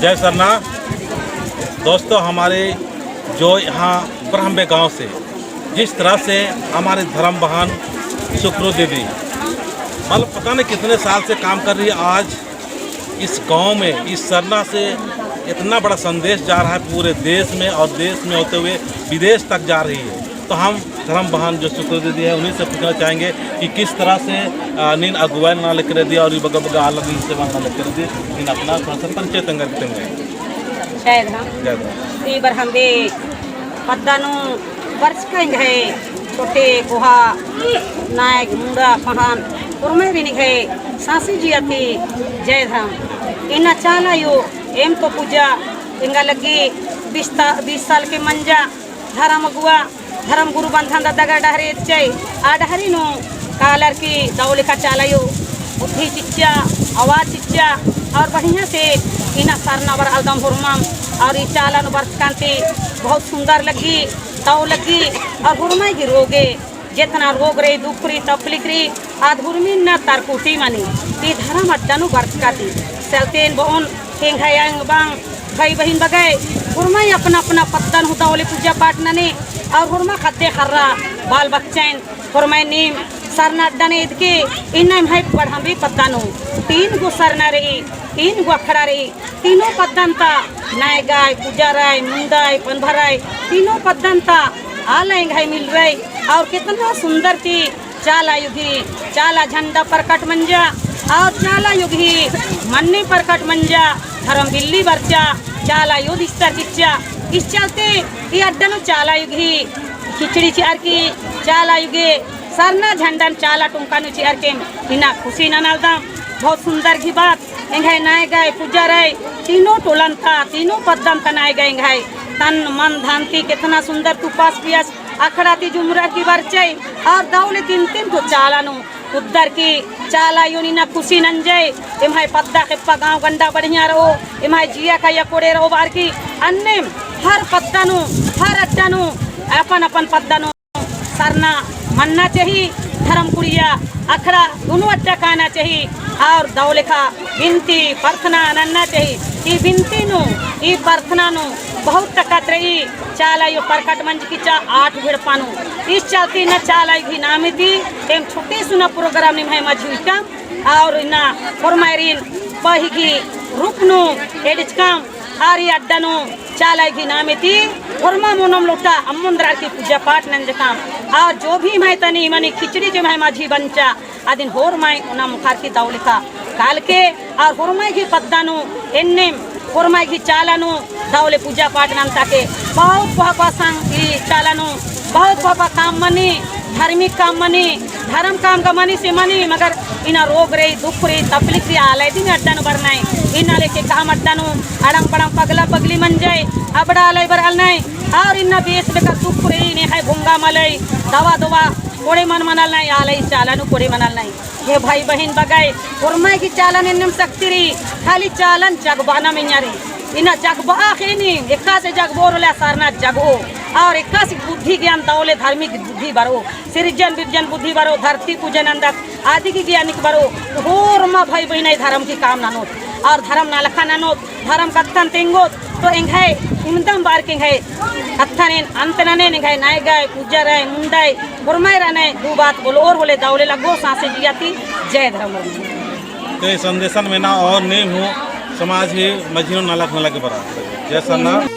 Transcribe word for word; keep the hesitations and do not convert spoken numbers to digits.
जय सरना। दोस्तों, हमारे जो यहाँ ब्रह्मे गांव से जिस तरह से हमारे धर्म बहन सुक्रो दीदी, मतलब पता नहीं कितने साल से काम कर रही है, आज इस गांव में, इस सरना से इतना बड़ा संदेश जा रहा है पूरे देश में, और देश में होते हुए विदेश तक जा रही है। तो हम धर्म बहन जो सुक्रो दीदी है, उन्हीं से पूछना चाहेंगे कि किस तरह से, आ, नीन अगुवाई नना लगी रअदी और ये बग्गे बग्गे आलर नीन सेवा नना लगी रअदी, नीन अपना थोड़ा सा परिचय तेंगा तेंगा। जय धर्म। जय धर्म। ई बरहम बे पद्दा नू बरचका एंग्है छोटे कोहा नायग मुंडा पहान उर्मे भी निंग्है सासी जिया ती जय धर्म। इन्ना चाला अयो एम तो पूजा एंगा लग्गी बीस ता-, बीस साल के मंजा धर्म अगुवा, धर्म गुरु बंधन ददगर डहरे एदचई, आ डहरे नू कालर की दव लेखा चाला अयो बुद्धि चिच्चा, आवाज चिच्चा, और बढ़िया से इन्ना सरना बरआलदम होरमम, और ई चाला नू बरचकन ती बहुत सुंदर लग्गी, दव लग्गी, और होरमय गही रोगे, जेतना रोग रई, दुख रई, तकलीफ रई, आद होरमी इन्ना तरकुटी मनी, ई धर्म अड्डा नू बरचका ती। चलते एन बओन, एंग्है आंग बांग, भाई बहिन बग्गे, होरमय अपना अपना पद्दन हूँ दव ले पूजा पाठ नने, और होरमा ख़द्दे ख़र्रा बाल बच्चन, होरमय नीम सरना अड्डा नू एदके, इन्ना एम्है बरहम बे पद्दा नू तीन गो सरना रई, तीन गो अखड़ा रई, तीनों पद्दन ता नायगाय, पुजाराय, मुंडाय, पनभराय, तीनों पद्दन ता आला एंग्है मिलरई, और कितना सुंदर ती चाला अयो गही चाला झंडा प्रकट मंजा, और चाला अयो गही मन्नी प्रकट मंजा, धर्म बिल्ली बरचा, चाला अयो दिस्तर चिच्चा। इस चलते ई अड्डा नू चाला अयो गही खिचड़ी चिअर की, चाला अयो गही सरना झंडन चाला टोंका नू चिअर की इन्ना खुशी ननालदम। बहुत सुंदर गही बात। एंग्है नायगाय, पुजाराय, तीनों टोलन ता, तीनों पद्दन ता नायगाय एंग्है तन मन धन ती केतना सुंदर तुपास पियास अखड़ा ती जुमरर की बरचई, और दव ले तीन तीन ठो चाला नू कुद्दर की चाला अयोन इन्ना खुशी नंजई। एम्है पद्दा खेप्पा गाँव गंडा बढ़िया रओ, एम्है जिया का या कोड़े रओ बअर की अन्नेम हर पद्दा नू, हर अड्डा नू अपन अपन पद्दा नू सरना मन्ना चाही, धर्म कुड़िया अखड़ा दुनो अड्डा काना चाही, और दव लेखा बिनती प्रार्थना नन्ना चाही। ई बिनती नू, ई प्रार्थना नू बहुत ताकत रई। चाला अयो प्रकट मंजकी चिच्चा आठ भेड़पा नू। इस चलते इन्ना चाला अयो गही नामे ती एम छोटे सुना program निम्है मझी उइटकम, और इन्ना होरमारिन बही गही रूप नू एड़चकम, आर ई अड्डा नू चाला अयो गही नामे ती होरमा मोनम लोटा अम्म ओन्द्रर की पूजा पाठ नंजकम। और जो भी एम्है तनी मनी खिचड़ी जो एम्है मझी बंचा, अदिन होरमय ओना मुखार की दव लेखा कालके, और होरमय गही पद्दा नू एन्नेम होरमय गही चाला नू दव ले पूजा पाठ नन्ता के। बहुत कोहा कोहा संग ई चाला नू बहुत कोहा कोहा काम मनी, धार्मिक काम मनी, धर्म काम का मनी से मनी, मगर इन्ना रोग रई, दुख रई, तकलीफ रई, आलय दिम अड्डा नू बरनय। इन्ना लेके काम अड्डा नू अड़ंग बड़ंग पगला पगली मंजय, अबड़ा आलय बरआलनय। और इन्ना बेस बेकार दुख रई, नेहय भोंगा मलय, दवा दवा कोड़े मल मनालनय, आलय चाला नू कोड़े मनालनय। हे भाई बहिन बग्गे, होरमय गही चालन एन्नेम शक्ति रई, खाली चालन जगबअना मइय्याँ रई। इन्ना जगबआ ख़ने, एकासे जगबओर होले सरना जगओ, और एकासे बुद्धि ज्ञान दव ले धार्मिक बुद्धि बरओ, सिरजन बिरजन बुद्धि बरओ, धरती पूजन नन्दत, आदि गही ज्ञानिक बरओ। होरमा भाई बहिन ई धर्म गही काम ननोत, और धर्म नलखा ननोत, धर्म कत्थन तेंगोत, तो एंग्है इमदम बअर की एंग्है कत्थन एन अंत ननेन। एंग्है नायगाय, पुजाराय, मुंडाय, होरमय रअनय, दू बात बोलओर होले दव ले लग्गो, साँसे जिया ती जय धर्म। तो ई संदेशन मेना और नीम हूँ समाज ही मझी नू नलख नलख बरआ। जय सरना।